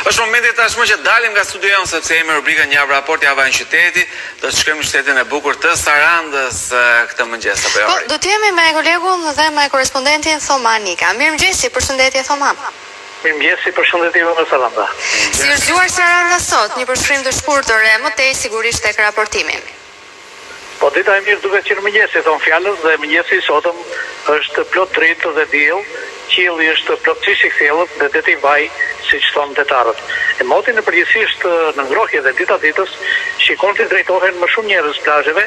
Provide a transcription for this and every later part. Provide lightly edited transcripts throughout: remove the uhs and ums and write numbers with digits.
Është momenti tashmë që dalim nga studio jonë sepse jemi në rubrikën Javë Raport, Java në qyteti. Do të shkojmë në qytetin e bukur të Sarandës këtë mëngjes apo jo? Po, do të jemi me kolegun dhe me korrespondentin Thoma Nika. Mirëmëngjesi, përshëndetje Thoma. Mirëmëngjesi, përshëndetje ju nga Saranda. Si është zgjuar Saranda sot? Një përshkrim të shkurtër e më tej sigurisht tek raportimi. Po dita e mirë duket që në mëngjes i thonë fjalës dhe mëngjesi i sotëm është plot dritë dhe diell, qielli është plotësisht i kthjellët dhe deti vaj siç thonë detarët. E moti në përgjithësi është në ngrohje dhe dita ditës shikon t'i drejtohen më shumë njerëz plazheve,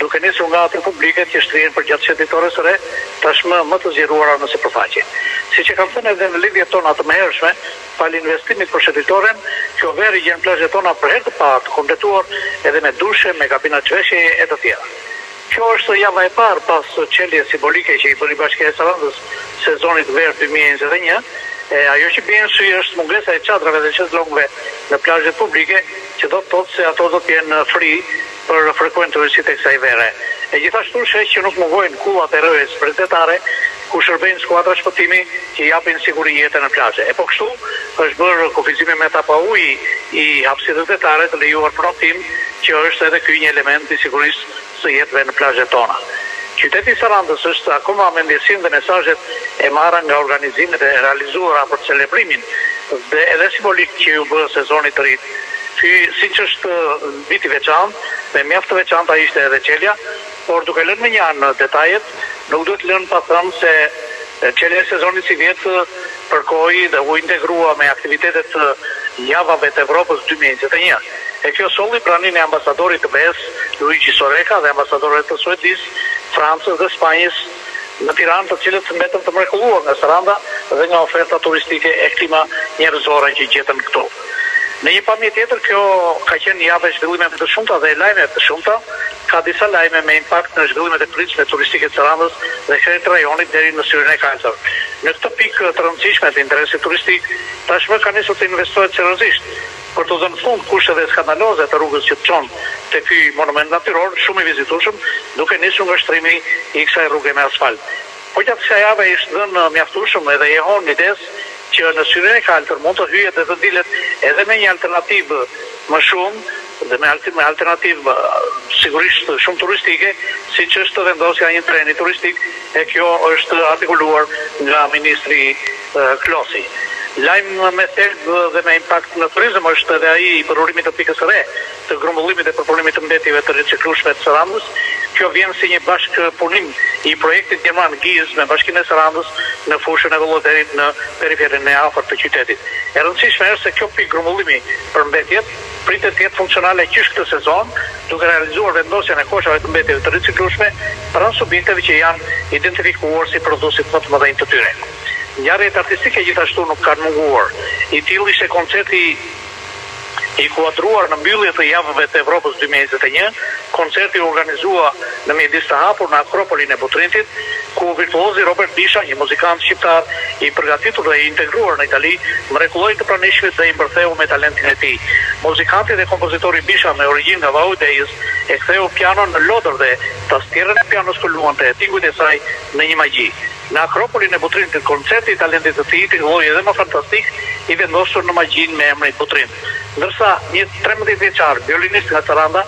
duke nisur nga ato publiket që shtrihen përgjatë shëtitores së re, tashmë më të zgjeruara në sipërfaqe. Siç e kam thënë edhe në lidhjet tona të mëhershme, Falë investimit për shëtitoren, kjo verë i gjen plazhet tona për herë të parë të kompletuar edhe me dushe, me kabina zhveshjeje e të tjera. Kjo është java e parë pas çeljes simbolike që i bëri Bashkia e Sarandës sezonit verë 2021, e ajo që bie në sy është mungesa e çadrave dhe shezlongëve në plazhet publike, që do të thotë se ato do të jenë free për frekuentuesit e kësaj vere. E gjithashtu sheh që nuk mungojnë kullat e rojës bregdetare ku shërbejnë skuadra shpëtimi që japin siguri jete në plazhe. E po kështu është bërë kufizimi me etapa uji i hapësirës detare të lejuar për notim që është edhe ky një element i sigurisë së jetëve në plazhet tona. Qyteti i Sarandës është akoma me ndjesinë dhe mesazhet e marra nga organizimet e realizuara për celebrimin dhe edhe simbolik që iu bë sezonit të ri. Ky siç është vit i veçantë, me mjaft të veçanta ishte edhe çelja, por duke lënë mënjanë detajet, nuk duhet lënë pa thënë se çelja e sezonit sivjet përkoi dhe u integrua me aktivitetet e Javave të Evropës 2021. E kjo solli praninë e ambasadorit të BE-së, Luigi Soreca dhe ambasadorëve të Suedisë, Francës dhe Spanjës në Tiranë, të cilët mbetën të mrekulluar nga Saranda dhe nga oferta turistike e klima njerëzore që gjetën këtu. Në një pamje tjetër, kjo ka qenë një javë e zhvillimeve të shumta dhe e lajmeve të shumta. Ka disa lajme me impakt në zhvillimet e pritshme turistike të Sarandës dhe krejt rajonit deri në Syrin e Kaltër. Në këtë pikë të rëndësishme të interesit turistik, tashmë ka nisur të investohet seriozisht për t'u dhënë fund kushteve skandaloze të rrugës që të çon te ky monument natyror shumë i vizitueshëm, duke nisur nga shtrimi i kësaj rruge me asfalt. Po gjatë kësaj jave është dhënë mjaftueshëm edhe jehonë idesë që në Syrin e Kaltër mund të hyhet dhe të dilet edhe me një alternativë më shumë dhe me me alternativë sigurisht shumë turistike, siç është vendosja e një treni turistik e kjo është artikuluar nga ministri Klosi. Lajm me thelb dhe me impakt në turizëm është edhe ai i përurimit të pikës së re të grumbullimit dhe përpunimit të mbetjeve të riciklueshme të Sarandës. Kjo vjen si një bashkëpunim i projektit gjerman GIZ me Bashkinë e Sarandës në fushën e Volloderit në periferinë e afërt të qytetit. E rëndësishme është se kjo pikë grumbullimi për mbetjet pritet të jetë funksionale qysh këtë sezon, duke realizuar vendosjen e koshave të mbetjeve të riciklueshme pranë subjekteve që janë identifikuar si prodhuesit më të mëdhenj të tyre. Ngjarjet artistike gjithashtu nuk kanë munguar. I tillë ishte koncerti I kuadruar në mbyllje të Javëve të Evropës 2021, koncerti u organizua në mjedis të hapur në Akropolin e Butrintit, ku virtuozi Robert Bisha, një muzikant shqiptar i përgatitur dhe i integruar në Itali, mrekulloi të pranishmit dhe i mbërtheu me talentin e tij. Muzikanti dhe kompozitori Bisha, me origjinë nga Vau i Dejës, e ktheu pianon në lodër dhe tastierën e pianos ku luante e tingujt e saj në një magji. Në Akropolin e Butrintit koncerti i talentit të tij tingëlloi edhe më fantastik, i vendosur në magjinë me emrin Butrint. Ndërsa, një 13 vjeçar, violinist nga Saranda,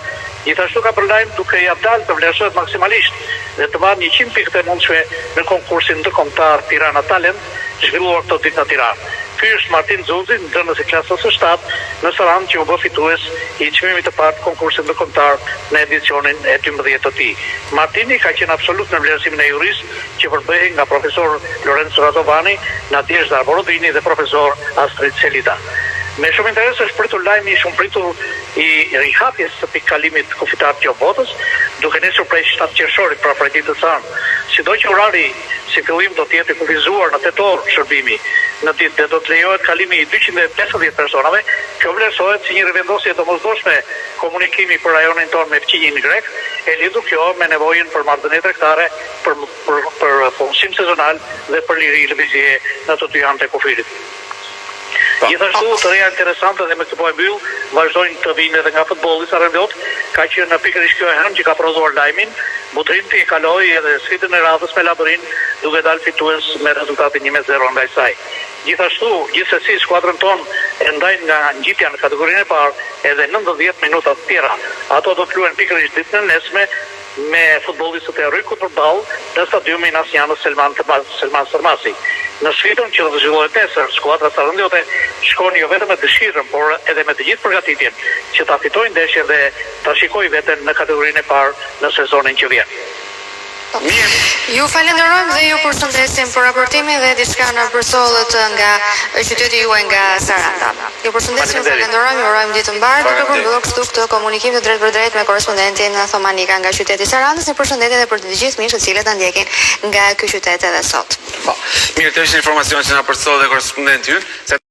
gjithashtu ka bërë lajm duke ia dalë të vlerësohet maksimalisht dhe të marrë 100 pikët e mundshme në konkursin ndërkombëtar Tirana Talent, zhvilluar këto ditë në Tiranë. Ky është Martin Zuzi, nxënës i klasës së shtatë në Sarandë që u bë fitues i çmimit të parë të konkursit ndërkombëtar në edicionin e 12 të tij. Martini ka qenë absolut në vlerësimin e jurisë që përbëhej nga profesor Lorenzo Radovani, Nadjezhda Borodini dhe profesor Astrit Selita. Me shumë interes është pritur lajmi i shumëpritur i rihapjes së pikëkalimit kufitar të Gjob Botës, duke nisur prej 7 qershorit, pra prej ditës së hënë. Sido që orari si fillim do të jetë i kufizuar në 8 orë shërbimi në ditë dhe do të lejohet kalimi i 250 personave, kjo vlerësohet si një rivendosje e domosdoshme komunikimi për rajonin tonë me fqinjin grek, e lidhur kjo me nevojën për marrëdhënie tregtare, për për për punësim sezonal dhe për liri lëvizjeje në të dy anët e kufirit. Po. Gjithashtu, të reja interesante dhe me këtë po e mbyll, vazhdojnë të vijnë edhe nga futbolli Sarandot, ka qenë pikërisht kjo e hënë që ka prodhuar lajmin, Butrinti e kaloi edhe sfidën e radhës me Labërinë, duke dalë fitues me rezultatin 1-0 ndaj saj. Gjithashtu, gjithsesi skuadrën tonë E ndajnë nga ngjitja në kategorinë e parë edhe 90 minuta të tjera. Ato do të luhen pikërisht ditën e nesme me futbollistët e Rrykut përballë në stadiumin asnjanës Selman Selman Stërmasi. Në sfidën që do të zhvillohet nesër, skuadra sarandiote shkon jo vetëm me dëshirën, por edhe me të gjithë përgatitjen që ta fitojë ndeshjen dhe ta shikojë veten në kategorinë e parë në sezonin që vjen. Mirë. Ju falenderojmë dhe ju përshëndesim për raportimin dhe diçka na përcollët nga qyteti juaj nga Saranda. Ju përshëndesim, ju falenderojmë, ju urojmë ditë të mbarë, duke përmbyllur kështu këtë komunikim të drejtpërdrejtë me korrespondentin Thoma Nika nga qyteti i Sarandës, një përshëndetje edhe për të gjithë miqtë të cilët na ndjekin nga ky qytet edhe sot. Po. Mirë, këto ishin informacionet që na përcolli korrespondenti ynë.